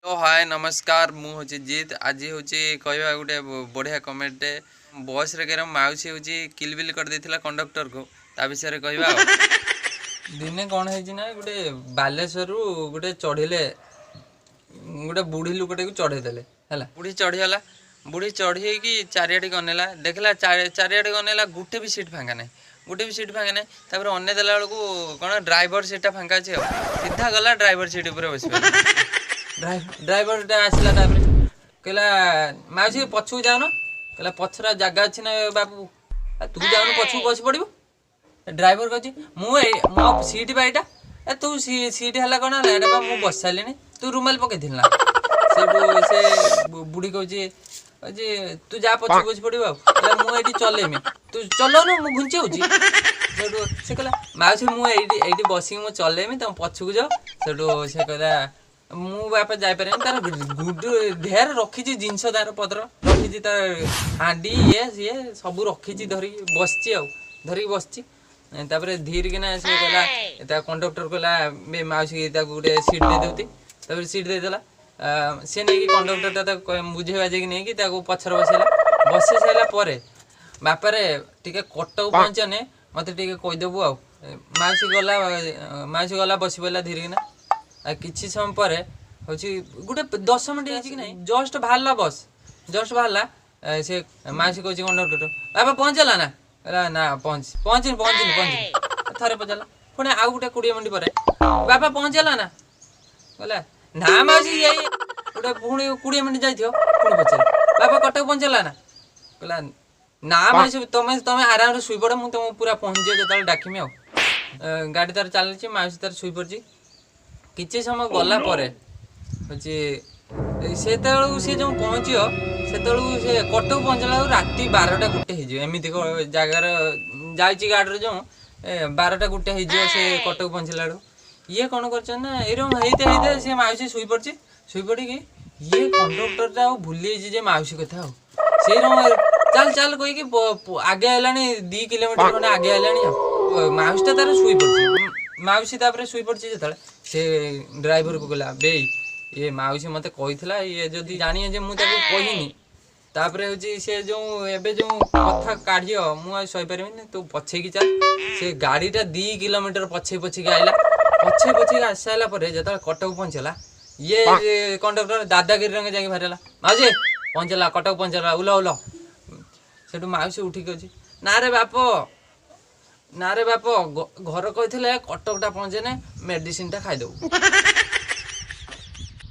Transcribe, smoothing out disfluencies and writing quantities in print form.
ହାଏ, ନମସ୍କାର, ମୁଁ ହେଉଛି ଜିତ୍। ଆଜି ହେଉଛି କହିବା ଗୋଟେ ବଢ଼ିଆ କମେଡ଼ିଟେ। ବସ୍ରେ କେରମ ମାଉସୀ ହେଉଛି କିଲବିଲ କରିଦେଇଥିଲା କଣ୍ଡକ୍ଟରକୁ, ତା ବିଷୟରେ କହିବା। ଆଉ ଦିନେ କ'ଣ ହେଇଛି ନା, ଗୋଟେ ବାଲେଶ୍ୱରରୁ ଗୋଟେ ଚଢ଼ିଲେ, ଗୋଟେ ବୁଢ଼ୀ ଲୋକଟାକୁ ଚଢ଼େଇ ଦେଲେ। ହେଲା, ବୁଢ଼ୀ ଚଢ଼ିଗଲା। ବୁଢ଼ୀ ଚଢ଼ିକି ଚାରିଆଡ଼ିକି ଅନେଇଲା, ଦେଖିଲା ଚାରିଆଡ଼ିକି ଅନେଇଲା, ଗୋଟେ ବି ସିଟ୍ ଫାଙ୍କା ନାହିଁ, ଗୋଟେ ବି ସିଟ୍ ଫାଙ୍କା ନାହିଁ। ତାପରେ ଅନେଇ ଦେଲା ବେଳକୁ କ'ଣ, ଡ୍ରାଇଭର ସିଟ୍ଟା ଫାଙ୍କା ଅଛି। ଆଉ ସିଧା ଗଲା ଡ୍ରାଇଭର ସିଟ୍ ଉପରେ ବସି। ଡ୍ରାଇଭରଟା ଆସିଲା, ତାପରେ କହିଲା, ମାଉସୀ, ପଛକୁ ଯାଉନ। କହିଲା, ପଛରେ ଜାଗା ଅଛି ନା ବାବୁ, ତୁ ଯାଉନୁ ପଛକୁ ବସି ପଡ଼ିବୁ। ଡ୍ରାଇଭର କହୁଛି, ମୁଁ ଏଇ ମୋ ସିଟ୍ ବା ଏଇଟା। ଏ ତୁ ସିଟ୍ ହେଲା କ'ଣ ହେଲା, ଏଇଟା ବା ମୁଁ ବସି ସାରିଲିଣି, ତୁ ରୁମାଲ ପକେଇଥିଲୁ ନା? ସେଇଠୁ ସେ ବୁଢ଼ୀ କହୁଛି ଯେ ତୁ ଯା ପଛକୁ ବସି ପଡ଼ିବୁ। ଆଉ ମୁଁ ଏଇଠି ଚଲେଇମି, ତୁ ଚଲଉନୁ, ମୁଁ ଘୁଞ୍ଚି ହେଉଛି। ସେଇଠୁ ସେ କହିଲା, ମାଉସୀ, ମୁଁ ଏଇଠି ବସିକି ମୁଁ ଚଲେଇମି, ତମ ପଛକୁ ଯାଅ। ସେଇଠୁ ସେ କହିଲା, ମୁଁ ବାପା ଯାଇପାରିବିନି। ତାର ଗୁଡୁ ଢେର ରଖିଛି ଜିନିଷ, ତାର ପତ୍ର ରଖିଛି, ତାର ହାଣ୍ଡି ଇଏ ସିଏ ସବୁ ରଖିଛି, ଧରିକି ବସିଛି। ଆଉ ଧରିକି ବସିଛି। ତାପରେ ଧୀରିକିନା ସେ କହିଲା, ତା କଣ୍ଡକ୍ଟର କହିଲା, ମାଉସୀ, ତାକୁ ଗୋଟେ ସିଟ୍ ଦେଇଦେଉତି। ତାପରେ ସିଟ୍ ଦେଇଦେଲା ସେ ନେଇକି। କଣ୍ଡକ୍ଟରଟା ତାକୁ ବୁଝେଇ ବାଝେଇକି ନେଇକି ତାକୁ ପଛରେ ବସେଇଲା। ବସେଇ ସାରିଲା ପରେ, ବାପାରେ, ଟିକେ କଟକ ପହଞ୍ଚନେ ମତେ ଟିକେ କହିଦେବୁ। ଆଉ ମାଉସୀ ଗଲା, ମାଉସୀ ଗଲା, ବସି ପଡ଼ିଲା ଧୀରିକିନା। ଆଉ କିଛି ସମୟ ପରେ ହେଉଛି ଗୋଟେ 10 ମିନିଟ୍ ହେଇଛି କି ନାହିଁ, ଜଷ୍ଟ ବାହାରିଲା ବସ୍, ଜଷ୍ଟ ବାହାରିଲା। ସେ ମାଉସୀ କହୁଛି କଣ୍ଡକ୍ଟର, ବାପା, ପହଞ୍ଚିଲା ନା? କହିଲା, ନା, ପହଞ୍ଚିନି, ପହଞ୍ଚିନି, ପହଞ୍ଚିନି। ଥରେ ପଚାରିଲା। ପୁଣି ଆଉ ଗୋଟେ 20 ମିନିଟ୍ ପରେ, ବାପା, ପହଞ୍ଚିଲା ନା? କହିଲା, ନା ମାଉସୀ, ଏଇ ଗୋଟେ। ପୁଣି 20 ମିନିଟ୍ ଯାଇଥିବ, ପୁଣି ପଚାରିଲା, ବାପା, କଟକ ପହଞ୍ଚିଲା ନା? କହିଲା, ନା ମାଉସୀ, ତମେ ଆରାମରେ ଶୋଇପଡ଼, ମୁଁ ତମକୁ ପୁରା ପହଞ୍ଚିବ ଯେତେବେଳେ ଡାକିମି। ଆଉ ଗାଡ଼ି ତାର ଚାଲିଛି, ମାଉସୀ ତାର ଶୋଇପଡ଼ିଛି। କିଛି ସମୟ ଗଲା ପରେ ହେଉଛି ସେତେବେଳକୁ ସେ ଯେଉଁ ପହଞ୍ଚିବ, ସେତେବେଳକୁ ସେ କଟକ ପହଞ୍ଚିଲା ବେଳକୁ ରାତି 12ଟା 1 ହେଇଯିବ। ଏମିତି ଜାଗାର ଯାଇଛି ଗାଡ଼ିରେ, ଯେଉଁ 12ଟା 1 ହେଇଯିବ ସେ କଟକ ପହଞ୍ଚିଲା ବେଳକୁ। ଇଏ କ'ଣ କରିଛନ୍ତି ନା, ଏଇରକମ ହେଇତେ ହେଇତେ ସେ ମାଉସୀ ଶୋଇପଡ଼ିଛି। ଶୋଇପଡ଼ିକି ଇଏ କଣ୍ଡକ୍ଟରଟା ଆଉ ଭୁଲି ଯାଇଛି ଯେ ମାଉସୀ କଥା। ଆଉ ସେଇରକମ ଚାଲ ଚାଲ କହିକି ଆଗେ ହେଲାଣି, 2 କିଲୋମିଟର ଖଣ୍ଡେ ଆଗେ ହେଲାଣି। ଆଉ ମାଉସୀଟା ତାର ଶୋଇପଡ଼ିଛି। ମାଉସୀ ତାପରେ ଶୋଇପଡ଼ିଛି ଯେତେବେଳେ, ସେ ଡ୍ରାଇଭରକୁ କହିଲା, ବେଇ, ଇଏ ମାଉସୀ ମୋତେ କହିଥିଲା, ଇଏ ଯଦି ଜାଣିବେ ଯେ ମୁଁ ତାକୁ କହିନି, ତାପରେ ହେଉଛି ସେ ଯେଉଁ ଏବେ ଯେଉଁ କଥା କାଢ଼ିବ, ମୁଁ ଆଉ ସହିପାରିବିନି, ତୁ ପଛେଇକି ଚାଲ। ସେ ଗାଡ଼ିଟା 2 କିଲୋମିଟର ପଛେଇ ପଛେଇକି ଆଇଲା। ପଛେଇ ପଛେଇକି ଆସି ସାରିଲା ପରେ ଯେତେବେଳେ କଟକ ପହଞ୍ଚିଲା, ଇଏ କଣ୍ଡକ୍ଟର ଦାଦାଗିରି ରଙ୍ଗେ ଯାଇକି ବାହାରିଲା, ମାଉସୀ, ପହଞ୍ଚିଲା, କଟକ ପହଞ୍ଚିଲା, ଉଲ ଉଲ। ସେଠୁ ମାଉସୀ ଉଠିକି ଅଛି, ନା ରେ ବାପ, ନା ରେ ବାପ, ଘର କହିଥିଲେ କଟକଟା ପହଞ୍ଚେନେ ମେଡିସିନଟା ଖାଇଦେବୁ।